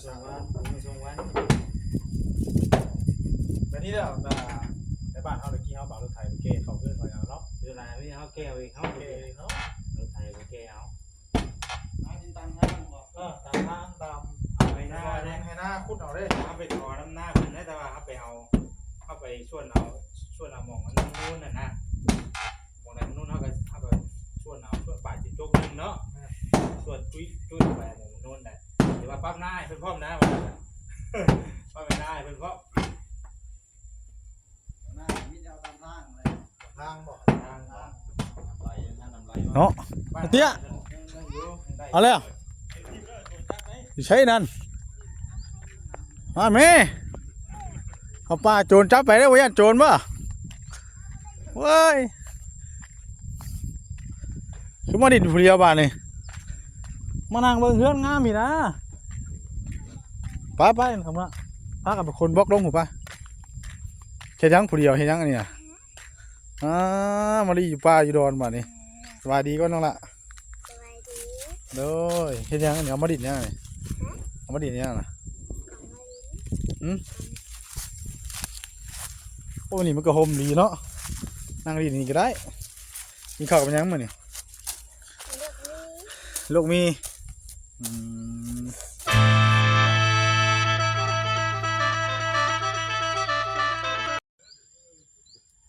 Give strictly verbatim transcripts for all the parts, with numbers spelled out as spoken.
สามวัน ผมมาส่งวัน แบบนี้เด้อ อ่า ในบ้านเฮาตะกี้เฮาบ่าวรถไถไปแก้เขาเพื่อนเขาอย่างเนาะ เวลานี้เขาแก้เอาเอง เขา แก้เองเนาะ รถไถไปแก้เอา หากินตามทางบ่ เออ ตามทาง ตาม เอาไปหน้า ซอย เนี่ย ให้หน้าขุดเอาเด้ เอาไปถอน้ำหน้าเพิ่นนะ แต่ว่าเอาไปเอา เอาไปส่วนเอา ส่วนเอาหม่องมันนู่นน่ะนะ หม่องนั้นนู่นเขาก็ เขาก็ส่วนเอา ส่วนปลายสิบจกหนึ่งเนาะ ส่วนจุ้ย จุ้ยไปหม่องนู่นน่ะ แต่ว่าปรับหน้าให้เพิ่นพร้อมนะ ว่าซั่น ปรับหน้าให้เพิ่นพร้อม หน้ามิดเอาตามทางเลย ทางบ่ ทางบ่ น้ำไหล น้ำไหล เนาะ เตี้ย ยัง ยังอยู่ ยังได้ เอาแล้ว อยู่ใช้นั่น มาแม่ เอาปลาโจรจับไปได้บ่ ย่านโจรบ่ เว้ย คือมาดินผู้เดียวบาดนี่ มานั่งเบิ่งเฮือนงามอีกนะ ไปไปคำละ พากันไปคนบล็อกลงหูไป เฮ็ดหยังผู้เดียว เฮ็ดหยังอันนี้อะ อ่า มาลีอยู่ป่าอยู่ดอนบาดนี่ สบายดีก่อนน้องละ สบายดี โดย เฮ็ดหยังอันนี้ เอามาดินหยังอันนี้ เอามาดินหยังนะ เอามาดิน หืม โอ้ นี่มันก็ห่มดีเนาะ นั่งดินนี่ก็ได้ กินข้าวกับหยังมื้อนี่ ลูกมี ลูกมี อืม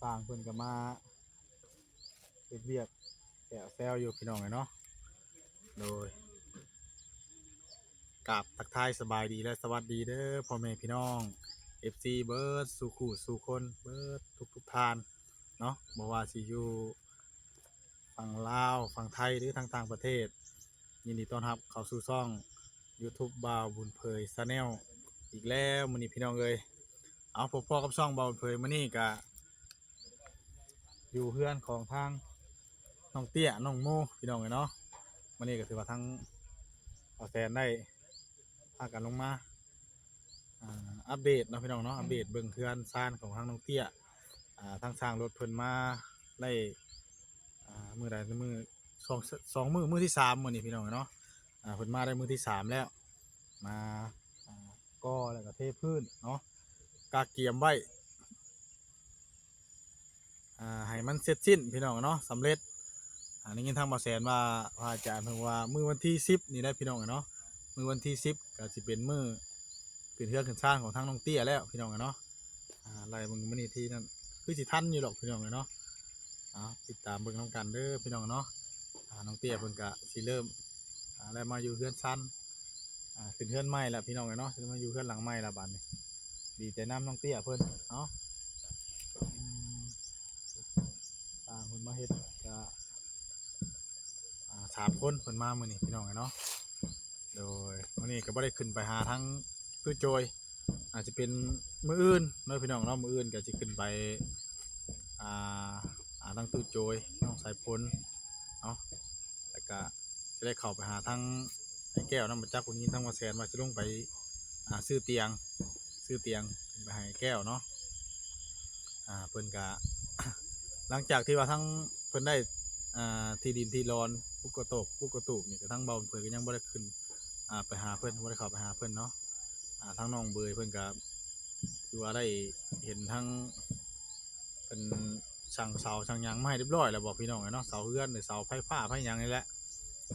ต่างเพิ่นก็มาเฮ็ดเวียกแซวแซวอยู่พี่น้องเอ้ยเนาะ โดย กราบทักทายสบายดีและสวัสดีเด้อพ่อแม่พี่น้อง เอฟซี เบิดสู่คู่สู่คน เบิดทุกๆท่านเนาะ บ่ว่าสิอยู่ฝั่งลาว ฝั่งไทย หรือทางต่างประเทศ ยินดีต้อนรับเข้าสู่ช่อง YouTube บ่าวบุญเผย Channel อีกแล้วมื้อนี้พี่น้องเอ้ย เอา พบพ้อกับช่องบ่าวบุญเผย มื้อนี้ก็อยู่เฮือนของทางน้องเตี้ย น้องโม พี่น้องเอ้ยเนาะ มื้อนี้ก็ถือว่าทางบ่าวแซนได้พากันลงมา อ่า อัปเดตเนาะพี่น้องเนาะ อัปเดตเบิ่งเฮือนซานของทางน้องเตี้ย อ่า ทางช่างรถเพิ่นมาได้ อ่า มื้อใด มื้อ สอง สองมื้อ มื้อที่สามมื้อนี้พี่น้องเนาะ อ่า เพิ่นมาได้มื้อที่สามแล้ว มา อ่า ก่อแล้วก็เทพื้นเนาะ กะเกียมไว้ อ่า ให้มันเสร็จสิ้นพี่น้องเนาะ สำเร็จ อ่า ได้ยินทางบ่าวแสนว่า พระอาจารย์เพิ่นว่ามื้อวันที่สิบนี่แหละพี่น้องเนาะ มื้อวันที่สิบก็สิเป็นมื้อขึ้นเฮือนขึ้นซานของทางน้องเตี้ยแล้วพี่น้องเนาะ อ่า ไล่เบิ่งมื้อนี้ที่นั่น คือสิทันอยู่ดอกพี่น้องเนาะ เอา ติดตามเบิ่งนำกันเด้อพี่น้องเนาะ อ่า น้องเตี้ยเพิ่นก็สิเริ่ม อ่า ได้มาอยู่เฮือนซาน อ่า ขึ้นเฮือนใหม่แล้วพี่น้องเนาะ สิมาอยู่เฮือนหลังใหม่แล้วบัดนี้ ดีใจนำน้องเตี้ยเพิ่น เอ้า อืม อ่า เพิ่นมาเฮ็ดก็ อ่า สามคนเพิ่นมามื้อนี้พี่น้องเนาะ โดยมื้อนี้ก็บ่ได้ขึ้นไปหาทางตู้โจย อาจจะเป็นมื้ออื่นเนาะพี่น้องเนาะ มื้ออื่นก็สิขึ้นไป อ่า อ่า ทางตู้โจย น้องสายฝนเนาะ แล้วก็จะได้เข้าไปหาทางไอ้แก้วนำ บ่จัก เพิ่นยินทางบ่าวแสนว่าสิลงไป อ่า ซื้อเตียง ซื้อเตียงไปให้ไอ้แก้วเนาะ อ่า เพิ่นก็ หลังจากที่ว่าทางเพิ่นได้ อ่า ที่ดินที่ดอน ปุกกระโตก ปุกกระตูบนี่ก็ทางบ่าวเพิ่นก็ยังบ่ได้ขึ้น อ่า ไปหาเพิ่น บ่ได้เข้าไปหาเพิ่นเนาะ อ่า ทางน้องเบยเพิ่นก็คือว่าได้เห็นทางเพิ่นสั่งเสาสั่งหยังมาให้เรียบร้อยแล้วบ่พี่น้องเนาะ เสาเฮือนหรือเสาไฟฟ้าไฟหยังนี่แหละ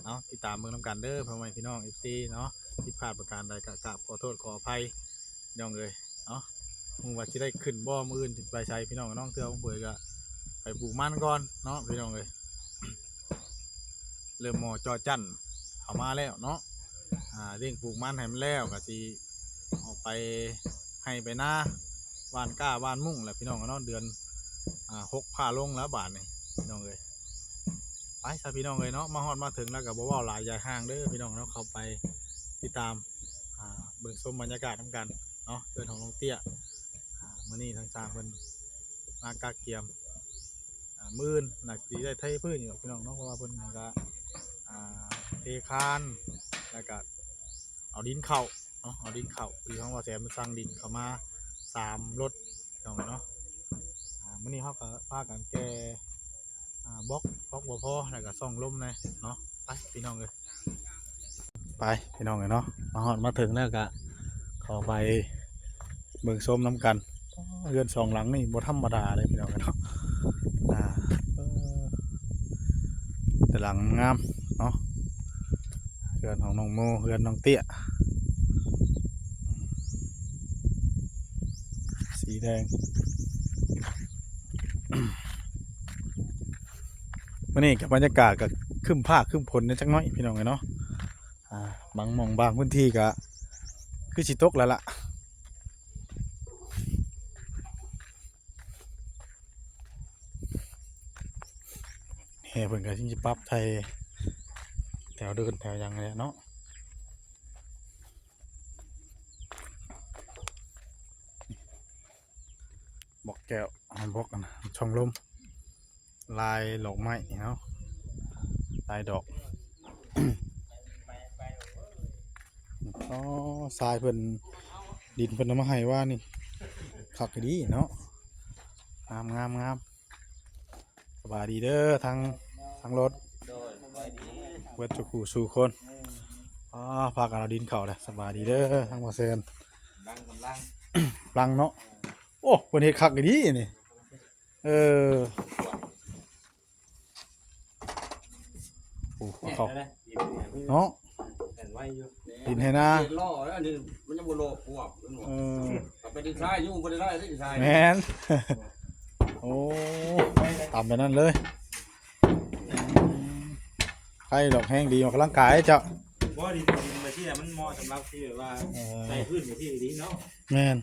เนาะ ติดตามเบิ่งนำกันเด้อพ่อแม่พี่น้อง เอฟซี เนาะ ผิดพลาดประการใดก็กราบขอโทษขออภัยพี่น้องเอ้ยเนาะ ฮู้ว่าสิได้ขึ้นบ่มื้ออื่นสิไปไสพี่น้องเนาะ เทื่อของเผยก็ไปปลูกมันก่อนเนาะพี่น้องเอ้ย เริ่มหม้อจอจั่นเข้ามาแล้วเนาะ อ่า เร่งปลูกมันให้มันแล้วก็สิออกไปไฮ่ไปนา หว่านกล้าหว่านมุ่งแหละพี่น้องเนาะ เดือน อ่า หกผ่าลงแล้วบาดนี่พี่น้องเอ้ย ไปซะพี่น้องเอ้ยเนาะ มาฮอดมาถึงแล้วก็บ่เว้าหลายยายห่างเด้อพี่น้องเนาะ เข้าไปติดตาม อ่า เบิ่งชมบรรยากาศนำกันเนาะ เฮือนของน้องเตี้ย อ่า มื้อนี้ทางช่างเพิ่นมากะเกียม อ่า มื้ออื่นน่าสิได้ไถพื้นอยู่ดอกพี่น้องเนาะ เพราะว่าเพิ่นก็ อ่า เทคาน แล้วก็เอาดินเข้าเนาะ เอาดินเข้า คือของบ่าวแสนมันสั่งดินเข้ามาสามรถพี่น้องเนาะ อ่า มื้อนี้เฮาก็พากันแก่ อ่า บล็อก บล็อกบ่พอ แล้วก็ซ่องลมแหน่เนาะ ไปพี่น้องเอ้ย ไปพี่น้องเอ้ยเนาะ มาฮอดมาถึงแล้วก็ เข้าไปเบิ่งชมนำกัน เฮือนสองหลังนี่บ่ธรรมดาเลยพี่น้องเนาะ อ่า เออ แต่หลังงามเนาะ เฮือนของน้องโม เฮือนน้องเตี้ย สีแดง มื้อนี้กับบรรยากาศก็ครึ้มฟ้าครึ้มฝนแหน่จักหน่อยพี่น้องเอ้ยเนาะ อ่า บางหม่องบางพื้นที่ก็คือสิตกแล้วล่ะ แห่เพิ่นก็สิปรับไถแถวเดินแถวหยังนี่แหละเนาะ บล็อกแก้ว อ่า บล็อกอันนะ ช่องลม ลายดอกไม้เนาะ ลายดอก อ๋อ ทรายเพิ่น ดินเพิ่นเอามาให้ว่านี่ คักดีเนาะ งาม งาม งาม สบายดีเด้อ ทั้ง ทั้งรถ โดย สบายดี เบิดสู่คู่สู่คน อ๋อ พากันเอาดินเข้าเลย สบายดีเด้อ ทั้งบ่าวแซน กำลัง กำลัง ลังเนาะ โอ้ เพิ่นเฮ็ดคักดีนี่ เออ โอ้ เนี่ย เขา เห็นไหม เนาะ เห็นไว้อยู่ ดินให้นา เห็นล่อแล้ว อันนี้มันยังบ่โลกพวกมันบอก เออ เอาไปดินทรายอยู่ บ่ได้ได้ดินทราย แม่น โอ้ ตามไปนั่นเลย ใครดอกแห้งดีออกกำลังกายเจ้า บ่ ดิน ดินไปที่มันเหมาะสำหรับที่แบบว่า เออ ใส่พืชในที่ดีเนาะ แม่น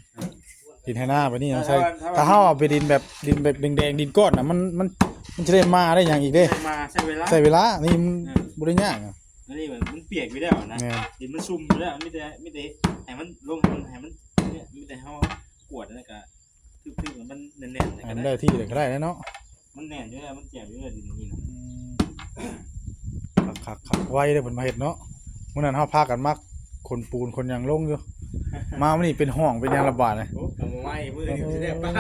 ดินให้นาไปนี่เนาะ ใช่ ถ้า ถ้า ถ้าเฮาเอาไปดินแบบ ดินแบบแดงๆ ดินก้อนน่ะ มัน มัน มันจะได้มาได้หยังอีกเด้ ใช้มา ใช้เวลา ใช้เวลา นี่มัน เออ บ่ได้ยากอะ อันนี้มัน มันเปียกอยู่แล้วนะ แม่น ดินมันซุ่มอยู่แล้ว มีแต่ มีแต่ให้มันลง ให้มัน ให้มัน เนี่ย มีแต่เฮากวดแล้วก็ ทึบๆ ให้มันแน่นๆ ให้มันได้ที่เลยก็ได้แล้วเนาะ มันแน่นอยู่แล้ว มันแจ่มอยู่แล้ว ดินนี่นะ อืม คักๆ คักไวเด้อ เพิ่นมาเฮ็ดเนาะ มื้อนั้นเฮาพากันมาขนปูนขนหยังลงอยู่ มามื้อนี้เป็นห้องเป็นหยังละบาดนี่ โอ้ เอามาไว้มื้อนี้สิได้ป้า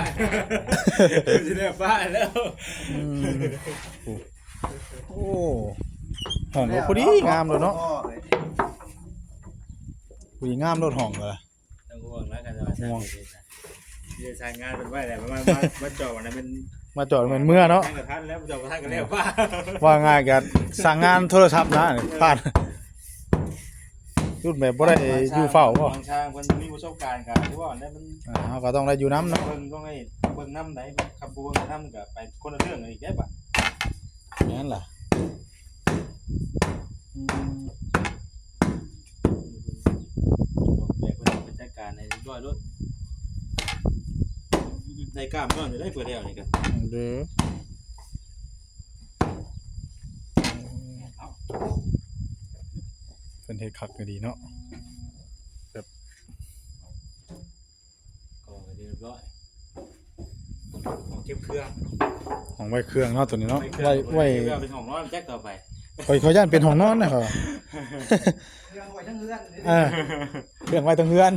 สิได้ป้าแล้ว อืม โอ้ โอ้ ห้องก็พอดีงามเลยเนาะ พอดีงามรถห้องเลย ต้องห่วงแล้วกัน ห่วง เดี๋ยวสายงานเป็นไว้แหละ มา มา มาจอดวันนั้นเป็น มาจอดเหมือนเมื่อเนาะ ทางกับท่านแล้ว จอดกับท่านก็แล้วป้า ว่าง่ายกับสั่งงานโทรศัพท์นะ พลาด รุ่นแบบบ่ได้อยู่เฝ้าบ่ บางช่างเพิ่นมีประสบการณ์กัน ที่ว่าอันนั้นมัน อ่า เฮาก็ต้องได้อยู่นำเนาะ เบิ่งต้องให้เบิ่งนำไหน ขับบ่เบิ่งนำก็ไปคนละเรื่องอีกได้ปะ แม่นล่ะ อืม แบบเพิ่นเอาไปจัดการให้เรียบร้อยโลด ได้กล้ามนอนอยู่ได้เพื่อแล้วนี่ก็ เด้อ เพิ่นเฮ็ดคักก็ดีเนาะ แบบ ก็เรียบร้อย ของเก็บเครื่อง ของไว้เครื่องเนาะตัวนี้เนาะ ไว้เครื่อง ไว้ ไว้ เก็บเครื่องเป็นของนอนแจ็คต่อไป ข้อย ข้อยย่านเป็นห้องนอนนะข้อย เครื่องไว้ทั้งเฮือนเลย เออ เครื่องไว้ทั้งเฮือน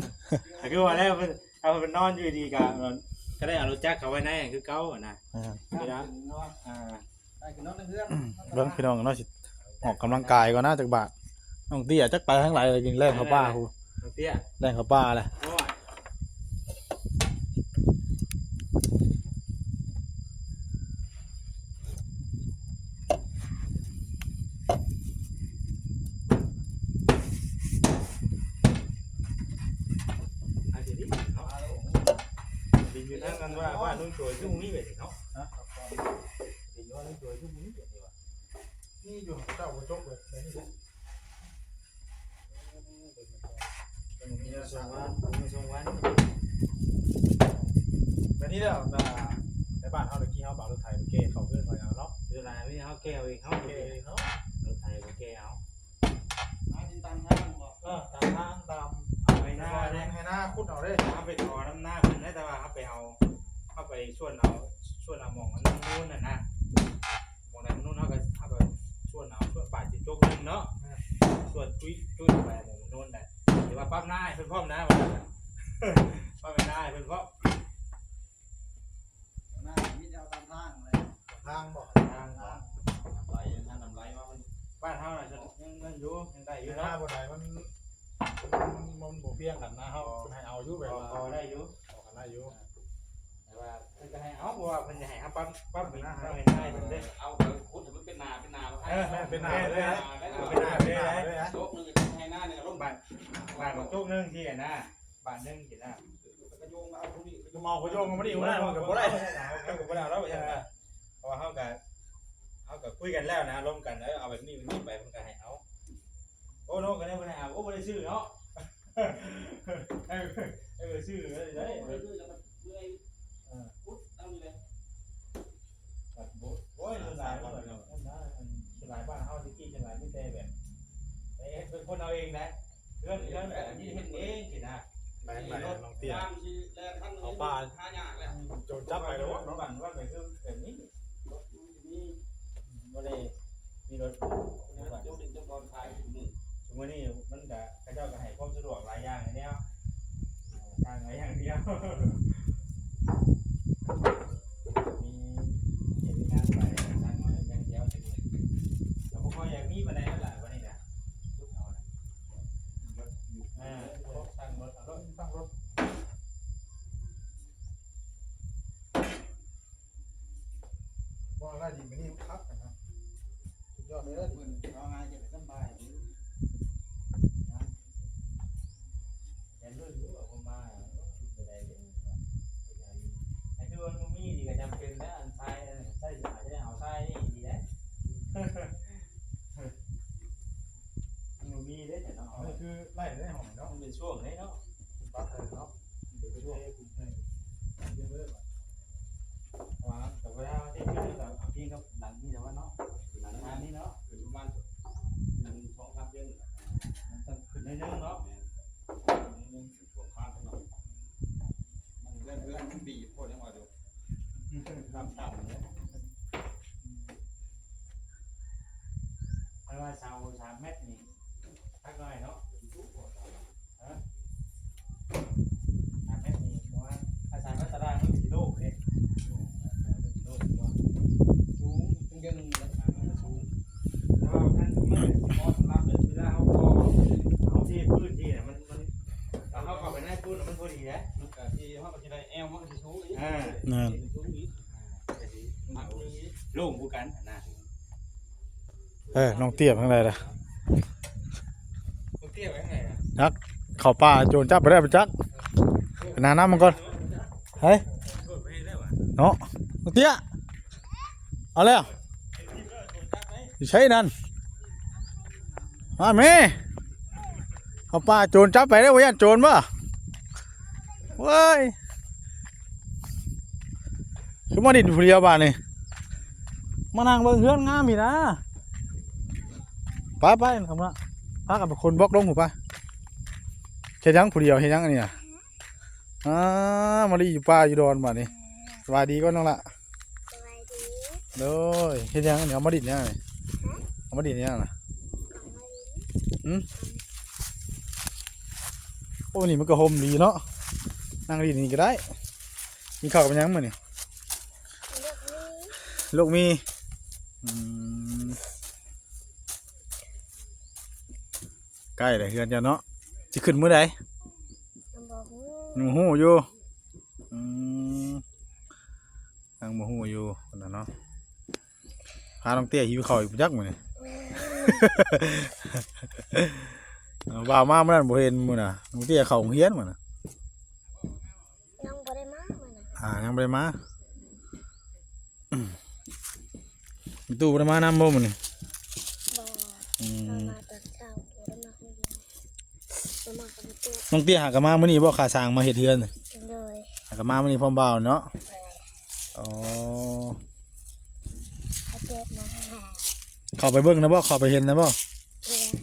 ก็คือว่าแล้วมัน เอามันนอนอยู่ดีๆ ก็ ก็ได้เอารถจักรเข้าไว้ในคือเก่าอะนะ อ่า เวลา อ่า ได้ขึ้นนอนทั้งเฮือน เบิ่งพี่น้องเนาะ สิออกกำลังกายก่อนนะจักบาท น้องเตี้ยจักไปทางไหนเลย กินแล่นเข้าป่าพู้น น้องเตี้ย แล่นเข้าป่าเลย โอ้ย อันนี้เนาะ เป็นอยู่ทางกันว่า ว่าลุงโจยซุ่มนี้แบบนี้เนาะ ฮะ เป็นอยู่ว่าลุงโจยซุ่มนี้แบบนี้วะ นี่อยู่เจ้าบ่จบเลย มีส่งวัน มีส่งวัน แบบนี้เด้อ อ่า ในบ้านเฮาตะกี้เฮาบ่าวรถไถไปแก้เขาเพื่อนเขาเอาเนาะ เวลานี้เฮาแก้เอาเอง เฮา แก้เองเนาะ รถไถไปแก้เอา หากินตามทางบ่ เออ ตามทาง ตาม เอาไปหน้า ให้หน้าขุดเอาเด้ เฮาไปขอน้ำหน้าเพิ่นได้ แต่ว่าเฮาไปเอา เฮาไปชวนเอา ชวนเอาหม่องมันนู่นน่ะนะ หม่องนั้นนู่นเฮาก็ เฮาก็ชวนเอา ชวนปาดจิตจกหนึ่งเนาะ ชวนจุ้ย จุ้ยไปหม่องมันนู่นน่ะ หรือว่าปั๊บหน้าให้เพิ่นพร้อมนะ ว่าซั่นน่ะ ปั๊บหน้าให้เพิ่นพร้อม หน้ามิดเอาตามทางเลย ทางบ่ ทางบ่ น้ำไหล ทางน้ำไหลมามัน บ้านเฮาน่ะยังนั่นอยู่ ยังได้อยู่เนาะ หน้าบ่ได้มัน มัน มันบ่เพียงกันนะเฮา อ๋อ ให้เอาอยู่แบบว่า พอได้อยู่ เอากันได้อยู่ แต่ว่าเพิ่นก็ให้เอา เพราะว่าเพิ่นจะให้เฮาปั๊ม ปั๊มเป็นหน้าให้ เอาไปขุดให้มันเป็นนาเป็นนา เออ เป็นนาเลยนะ เป็นนาเลยนะ โจ๊กหนึ่งให้หน้าเนี่ยก็ล่ม บาท บาทของโจ๊กหนึ่งที่นะ บาทหนึ่งที่นะ ก็โยงมาเอาพวกนี้ ก็มาเอาก็โยงมาพอดี หัวหน้ามันก็บ่ได้ มันก็บ่ได้แล้ว เออ เพราะว่าเฮาก็ เฮาก็คุยกันแล้วนะ ร่วมกัน เออ เอาแบบนี้ แบบนี้ไป มันก็ให้เอา โอ้ น้องก็ได้บ่ได้เอา โอ้ บ่ได้ซื้อเนาะ เออ เออ ซื้อเลย เออ เออ พุทธเอาเลย บัดบ่ โอ้ย หลายบ้านเนาะ อันนั้น อันหลายบ้านเฮาตะกี้จังหลายมีแต่แบบ เอ๊ะ เป็นคนเอาเองนะ เพื่อน เพื่อนแบบนี้เฮ็ดเองสินะ ไปทางไหนอะน้องเตี้ย น้ำสิแลท่าน เอาปลา หายากแล้ว โจรจับไปแล้วเนาะ บ้าน บ้านไปคือแบบนี้ รถมันสิมี บ่ได้มีรถ เดี๋ยวเดี๋ยวเดี๋ยวก่อนขายถึงมื้อ ซุมื้อนี้มันก็ เขาเจ้าก็ให้ความสะดวกหลายอย่างแนว เอ่อ สร้างไว้อย่างเดียว มีเฮ็ดงานไป สร้างไว้อย่างเดียว แต่บ่ค่อยอยากมีปานใดนั่นล่ะ วันนี้นะ เอานะ เออ สร้างรถ เอารถ สร้างรถ บ่ได้ดีมื้อนี้คักนะ สุดยอดเลย มื้อนี้เอาง่ายจะสำบาย แต่เรื่องรู้ว่าผมมา อยู่บ่ได้เลย ไอ้ที่ว่ามันมีนี่ก็จำเป็นนะ อันทราย อันใส่สายจะได้เอาทรายนี่ดีนะ มันมีเด้แต่เนาะ อันนี้คือไล่ได้หอยเนาะ มันเป็นช่วงนี้เนาะ ปักเลยเนาะ เดี๋ยวไปช่วยให้คุณให้ เดี๋ยวเลิก ว่าแต่เวลาที่ขึ้นกับพี่กับหลังนี่แต่ว่าเนาะ หลังงานนี่เนาะ ถึงประมาณหนึ่งสองสามเดือน มันต้องขึ้นนิดนึงเนาะ เดือนเดือนมันบีบโคตรยังว่าอยู่ ต่ำๆเลย เพราะว่าเสาสามเมตรนี่ ทักหน่อยเนาะ ฮะ สามเมตรนี่ เพราะว่าถ้าสามเมตรตารางมันสิโลกเด้ เออ มันสิโลกกว่า สูง มันยัง มันสูง แต่ว่าคันมันเหมาะสำหรับแบบเวลาเฮาก่อ เฮาเทพื้นที่น่ะ มัน มัน ถ้าเฮาเข้าไปในปูนน่ะมันพอดีนะ มันก็สิ เฮาก็สิได้แอว มันก็สิสูงอีก อ่า นั่น สิสูงอีก อ่า ก็สิ มันก็สิ โล่งคือกันนะ เออ น้องเตี้ยไปทางใดล่ะ น้องเตี้ยไปทางไหนอะ จัก เข้าป่าโจรจับไปได้ไปจัก ไปหาน้ำมันก่อน เฮ้ย เนาะ น้องเตี้ย เอาแล้ว อยู่ใช้นั่น มาแม่ เข้าป่าโจรจับไปได้บ่ย่านโจรบ่ เว้ย คือมาดินผู้เดียวบาดนี่ มานั่งเบิ่งเฮือนงามพี้นะ ไปไป คำละ พากันไปคนบล็อกลงหูไป เฮ็ดหยังผู้เดียว เฮ็ดหยังอันนี้น่ะ อ่า มาลีอยู่ป่าอยู่ดอนบาดนี่ สบายดีก่อนน้องละ สบายดี โดย เฮ็ดหยังอันนี้ เอามาดินหยังนี่ ฮะ เอามาดินหยังน่ะ เอามาดิน หืม โอ้ นี่มันก็ห่มดีเนาะ นั่งดินนี่ก็ได้ กินข้าวกับหยังมื้อนี่ เลือกนี่ ลูกมี อืม ใกล้แล้วเฮือนเจ้าเนาะ สิขึ้นมื้อใด ยังบ่ฮู้ ยังบ่ฮู้อยู่ อืม ยังบ่ฮู้อยู่พุ่นน่ะเนาะ พาน้องเตี้ยหิวข้าวอีกจักมื้อนี่ เออ บ่าวมามื้อนั้นบ่เห็นมื้อน่ะ น้องเตี้ยเข้าโรงเรียนมื้อน่ะ ยังบ่ได้มามื้อน่ะ อ่า ยังบ่ได้มา อืม มีตู้บ่ได้มานำบ่มื้อนี้ บ่ อืม เรามาตอนเช้า บ่ได้มาคนเดียว บ่มากับตู้ น้องเตี้ยหากะมามื้อนี้บ่ ข้าสร้างมาเฮ็ดเฮือน โดย หากะมามื้อนี้พร้อมบ่าวเนาะ อ๋อ เขาเจ็บมาหา เข้าไปเบิ่งนะบ่ เข้าไปเห็นนะบ่ เห็น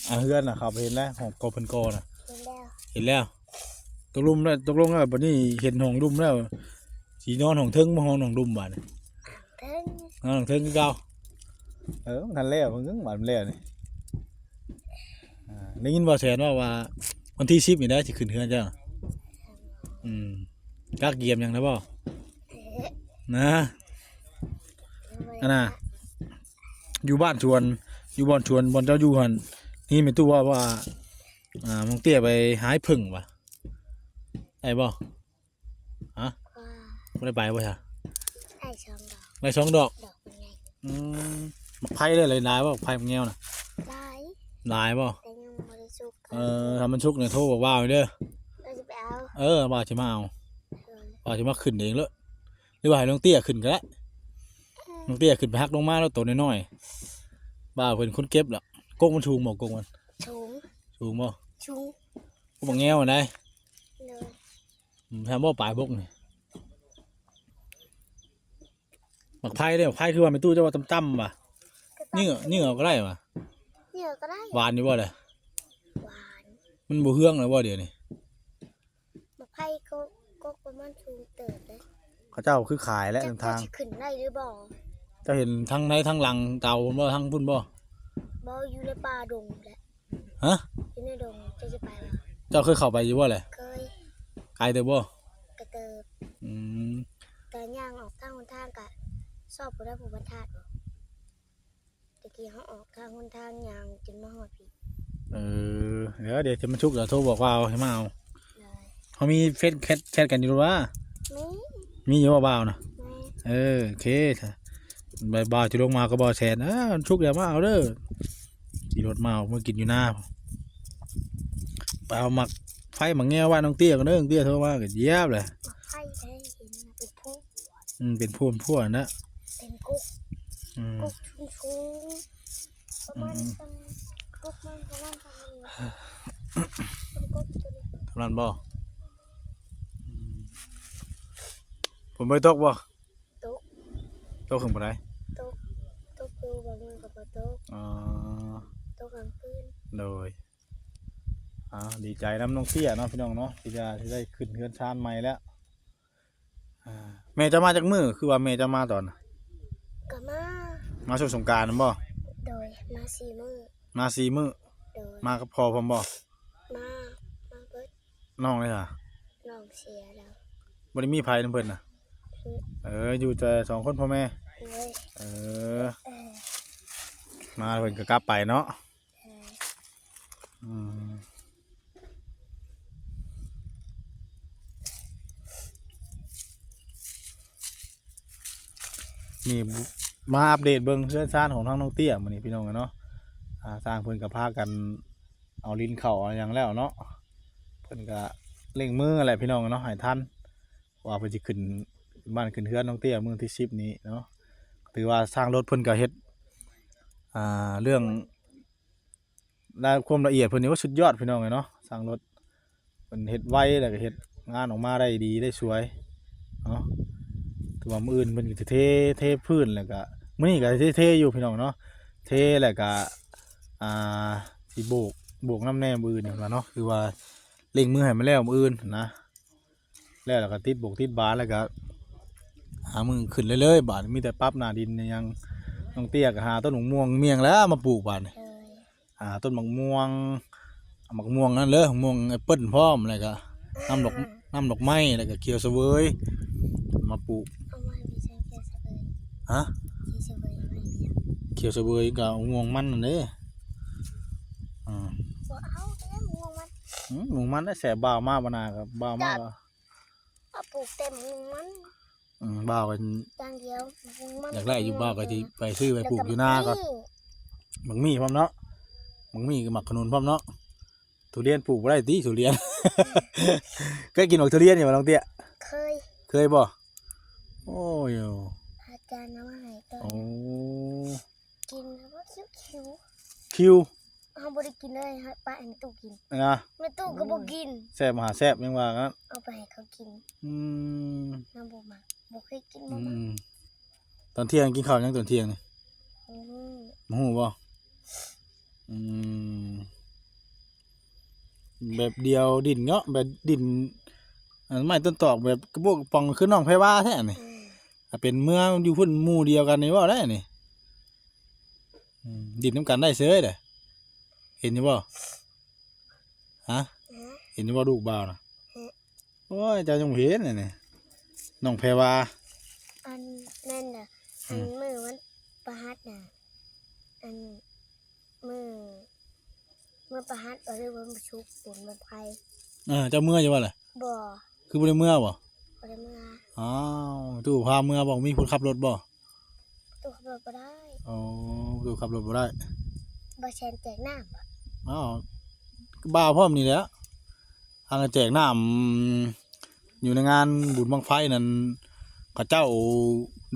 อ่า เฮือนน่ะ เข้าไปเห็นแล้ว ของกอเพิ่นกอน่ะ เห็นแล้ว เห็นแล้ว ตกลงแล้ว ตกลงแล้ว บัดนี้เห็นห้องลุ่มแล้ว สินอนห้องเทิงบ่ ห้องน้องลุ่มบาดนี้ เทิง นอนห้องเทิงคือเก่า เออ มันทันแล้ว มันยังบ่ทันแล้วนี่ อ่า ได้ยินบ่าวแสนว่า ว่าวันที่สิบนี่นะ สิขึ้นเฮือนเจ้า อืม กักเยี่ยมหยังนะบ่ นะ อันน่ะ อยู่บ้านสวน อยู่บ่อนสวน บ่อนเจ้าอยู่หั่น นี่แม่ตู้ว่า ว่า อ่า น้องเตี้ยไปหาผึ้งวะ ได้บ่ ฮะ ว่า บ่ได้ไปบ่ใช่ ได้สองดอก ได้สองดอก ดอกเป็นไง อืม หมากไผ่เลยหลายบ่ หมากไผ่หมากแงวน่ะ หลาย หลายบ่ แต่ยังบ่ได้สุก เออ ถ้ามันสุกเนี่ยโทรบอกบ่าวเด้อ เราจะไปเอา เออ บ่าวสิมาเอา เออ บ่าวสิมาขึ้นเองเลย หรือว่าให้น้องเตี้ยขึ้นก็ได้ เออ น้องเตี้ยขึ้นไปหักลงมาแล้วตัวน้อยๆ บ่าวเป็นคนเก็บล่ะ กกมันสูงบ่ กกมัน สูง สูงบ่ สูง กกหมากแงวอันใด โดย อืม แถมบ่ปลายบกนี่ หมากไผ่เด้ หมากไผ่คือว่าแม่ตู้เจ้าว่าต่ำๆว่ะ เหยื่อ เหยื่อก็ได้ว่ะ เหยื่อก็ได้ หวานอยู่บ่เลย หวาน มันบ่เฮืองแล้วบ่เดี๋ยวนี้ หมากไผ่ก็ ก็ประมาณสูงเติบเลย เขาเจ้าคือขายแล้ว จัก ทาง จะขึ้นได้หรือบ่ เจ้าเห็นทั้งในทั้งหลังเตาบ่ ทั้งพุ่นบ่ บ่ อยู่ในป่าดงแหละ ฮะ อยู่ในดง เจ้าจะไปบ่ เจ้าเคยเข้าไปอยู่บ่แหละ เคย ไกลเติบบ่ กระเติบ อืม แต่ย่างออกทางหนทางกะ ซอกบ่ได้ผู้บรรทัดบ่ ตะกี้เขาออกทางหนทางย่างจนมาฮอดพี้ เออ เดี๋ยว เดี๋ยวจะมาชุก เดี๋ยวโทรบอกว่าเอาให้มาเอา ได้ เขามีเฟซแชท แชทกันอยู่หรือวะ มี มีอยู่ว่าบ่าวนะ มี เออ โอเค บ่าว บ่าวจะลงมาก็บ่าวแสน เออ ชุก เดี๋ยวมาเอาเด้อ ขี่รถมาเอา มากินอยู่หน้า ไปเอาหมากไผ่หมากแงวว่าน้องเตี้ยกันเด้อ น้องเตี้ยโทรมาก็เยียบเลย หมากไผ่ได้เห็นนะ เป็นพวง อืม เป็นพวงพวงนะ เป็นกก อืม กกสูงๆ ประมาณ อืม กกมันประมาณเท่านี้ เป็นกกตัวนี้ เท่านั้นบ่ อืม ฝนบ่ตกบ่ ตก ตกขึ้นบ่ได้ ตก ตกอยู่บางมื้อก็บ่ตก อ๋อ ตกกลางคืน โดย อ่า ดีใจนำน้องเตี้ยเนาะพี่น้องเนาะ ที่จะ ที่ได้ขึ้นเฮือนซานใหม่แล้ว อ่า แม่เจ้ามาจักมื้อ คือว่าแม่เจ้ามาตอนน่ะ ก็มา มาช่วงสงกรานต์นั่นบ่ โดย มาสี่มื้อ มาสี่มื้อ โดย มากับพ่อพร้อมบ่ มา มาเบิด น้องเลยค่ะ น้องเสียแล้ว บ่ได้มีไผนำเพิ่นน่ะ อืม เออ อยู่แต่สองคนพ่อแม่ โดย เออ เออ มาเพิ่นก็กลับไปเนาะ อืม นี่มาอัปเดตเบิ่งเฮือนซานของทางน้องเตี้ยมื้อนี้พี่น้องเนาะ อ่า ทางเพิ่นก็พากันเอาลินเข้าเอาหยังแล้วเนาะ เพิ่นก็เร่งมือแหละพี่น้องเนาะ ให้ทัน ว่าเพิ่นสิขึ้นบ้านขึ้นเฮือนน้องเตี้ยมื้อที่สิบนี้เนาะ ถือว่าช่างรถเพิ่นก็เฮ็ด อ่า เรื่อง และความละเอียดเพิ่นนี่ว่าสุดยอดพี่น้องเอ้ยเนาะ ช่างรถเพิ่นเฮ็ดไว แล้วก็เฮ็ดงานออกมาได้ดีได้สวยเนาะ ถือว่ามื้ออื่นเพิ่นก็สิเท เทพื้น แล้วก็มื้อนี้ก็สิเทอยู่พี่น้องเนาะ เทแล้วก็ อ่า สิโบก โบกนำแหน่มื้ออื่นเพิ่นว่าเนาะ คือว่าเร่งมือให้มันแล้วมื้ออื่นนะ แล้ว แล้วก็ติดบกติดบาน แล้วก็หามื้อขึ้นเรื่อยๆ บาดนี้มีแต่ปรับหน้าดินหยัง น้องเตี้ยก็หาต้นมะม่วงเมี่ยงแล้วมาปลูกบาดนี้ เออ หาต้นมะม่วง มะม่วงนั่นเลย มะม่วงแอปเปิ้ลพร้อม แล้วก็น้ำดอก น้ำดอกไม้ แล้วก็เขียวเสวย มาปลูก เอาไม้ไปใส่เขียวเสวย ฮะ เขียวเสวยเอาไม้เลี้ยง เขียวเสวยกับมะม่วงมันนั่นเด้ อ่า บ่เอาแล้วมะม่วงมัน อืม มะม่วงมันน่ะแซ่บ บ่าวมาบ่นาก็ บ่าวมาก็ เอาปลูกเต็มมัน อืม บ่าวก็ อย่างเดียวมัน อยากได้อยู่ บ่าวก็สิไปซื้อไปปลูกอยู่นาก็ แล้วก็ บักมี่พร้อมเนาะ บักมี่ก็หมากขนุนพร้อมเนาะ ทุเรียนปลูกบ่ได้ติ ทุเรียน เคยกินหมากทุเรียนอยู่บ่น้องเตี้ย เคย เคยบ่ โอ้ย อาจารย์เอามาให้ตอน โอ้ กินแล้วก็คิ้วคิ้ว คิ้ว เฮาบ่ได้กินเลย ให้ป้าแอนตู้กิน นะ แม่ตู้ก็บ่กิน แซ่บมหาแซ่บยังว่างั้น เอาไปให้เขากิน อืม นางบ่มัก บ่เคยกิน อื บ่มัก ม ตอนเที่ยงกินข้าวยังตอนเที่ยงนี่ อืม บ่ฮู้บ่ อืม แบบเดียวดินเนาะ แบบดิน อันไม้ต้นตอกแบบกระโปงกระป๋องคือน้องแพรวาแท้นี่ อืม ถ้าเป็นเมืองอยู่พุ่นหมู่เดียวกันนี่เว้าได้นี่ อืม ดินนำกันได้เฉยเด้อ เห็นอยู่บ่ ฮะ ฮะ เห็นอยู่บ่ลูกบ่าวน่ะ ฮะ โอ้ย เจ้ายังบ่เห็นเลยนี่ น้องแพรวา อันนั่นน่ะ อืม อันมื้อวันพฤหัสน่ะ อันมื้อ มื้อ ประหัตบ่หรือว่าประชุกบุญบั้งไฟ เออเจ้าเมืออยู่บ่ล่ะ บ่ คือบ่ได้เมือบ่ บ่ได้เมือ อ้าวตู้พาเมือบ่มีคนขับรถบ่ ตู้ขับรถบ่ได้ โอ้ตู้ขับรถบ่ได้ บ่แซนแจกน้ำบ่ อ้าวบ่าวพร้อมนี่แหละทางแจกน้ำอยู่ในงานบุญบั้งไฟนั่นเขาเจ้า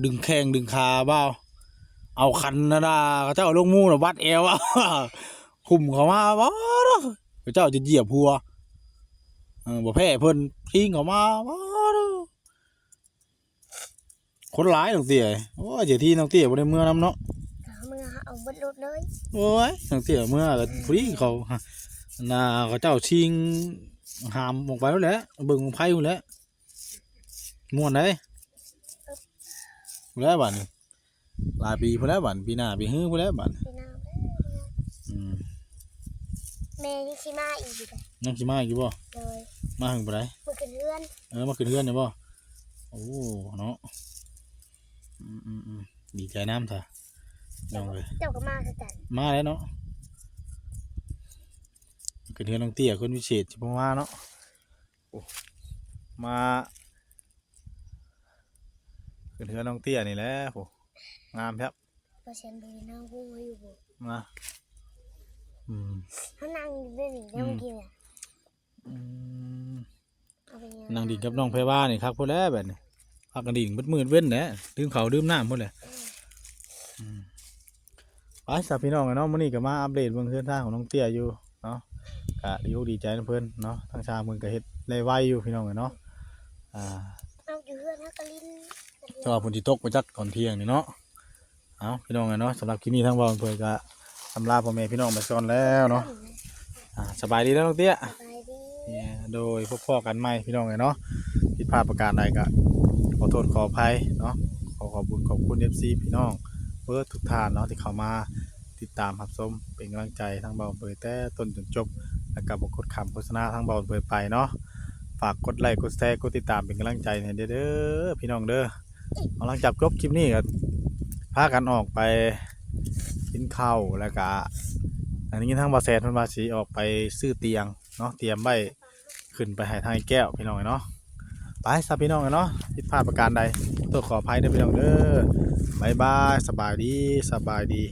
ดึงแข้งดึงขาบ่าวเอาคันนะดาเขาเจ้าลงหมู่น่ะวัดแอวอะ คุมเขามาบ่าวเขาเจ้าจะเหยียบหัวเออบ่แพ้เพิ่นทิ้งเขามาบ่าวคนหลายน้องเตี้ยโอ้ยเจ้าที่น้องเตี้ยบ่ได้เมือนำเนาะ เอาเมือเอาเบิดรถเลย โอ้ยน้องเตี้ยเมือก็พอดีเขาน่ะเขาเจ้าชิงหามออกไปแล้วแหละเบิ่งบั้งไฟพู้นแหละม่วนเด้พู้นแหละบัดนี้หลายปีพู้นแหละบัดนี้ปีหน้าปีฮื้อพู้นแหละบัดนี้ พี่น้อง อืม แม่ยังสิมาอีกเลย ยังสิมาอีกอยู่บ่ โดย มาถึงบ่ได้ มือขึ้นเรือน เออมาขึ้นเฮือนนี่บ่โอ้เนาะอืมอืมอืมดีใจนำซะน้องเอ้ย เจ้าก็มาคือกัน มาแล้วเนาะขึ้นเฮือนน้องเตี้ยคนพิเศษสิบ่มาเนาะโอ้มาขึ้นเฮือนน้องเตี้ยนี่แหละโอ้งามแท้ บ่แซนบ่ได้นั่งพูดอยู่บ่ มาอืม เขานั่งอยู่ด้วยนี่แล้วเมื่อกี้เนี่ย อืม เอาไปไง นั่งดินกับน้องแพรวานี่คักพู้นแหละบัดนี้พากันดินมืดๆเว้นแหละดื่มข้าวดื่มน้ำพู้นแหละอืมไปซะพี่น้องเนาะมื้อนี้ก็มาอัปเดตเบิ่งเฮือนทางของน้องเตี้ยอยู่เนาะก็ดีอกดีใจนำเพิ่นเนาะทางช่างเพิ่นก็เฮ็ดได้ไวอยู่พี่น้องเนาะอ่า เอาอยู่เรือนเขาก็ลิ้น แต่ว่าฝนสิตกไปจักตอนเที่ยงนี่เนาะ เอาพี่น้องเนาะสำหรับคลิปนี้ทางบ่าวเพิ่นก็อำลาพ่อแม่พี่น้องไปก่อนแล้วเนาะอ่าสบายดีแล้วน้องเตี้ย สบายดี เนี่ยโดยพบพ้อกันใหม่พี่น้องเนาะผิดพลาดประการใดก็ขอโทษขออภัยเนาะขอขอบคุณขอบคุณ เอฟซี พี่น้องเบิดทุกท่านเนาะที่เข้ามาติดตามรับชมเป็นกำลังใจทางบ่าวเพิ่นแต่ต้นจนจบ แล้วก็บ่กดข้ามโฆษณาทางบ่าวเพิ่นไปเนาะฝากกดไลค์กดแชร์กดติดตามเป็นกำลังใจให้เด้อพี่น้องเด้อ เอาหลังจากจบคลิปนี้ก็พากันออกไปกินข้าวแล้วก็อันนี้ทางบ่าวแซนเพิ่นว่าสิออกไปซื้อเตียงเนาะเตรียมไว้ขึ้นไปให้ทางไอ้แก้วพี่น้องเนาะไปซะพี่น้องเนาะผิดพลาดประการใดต้องขออภัยเด้อพี่น้องเด้อบ๊ายบายสบายดีสบายดี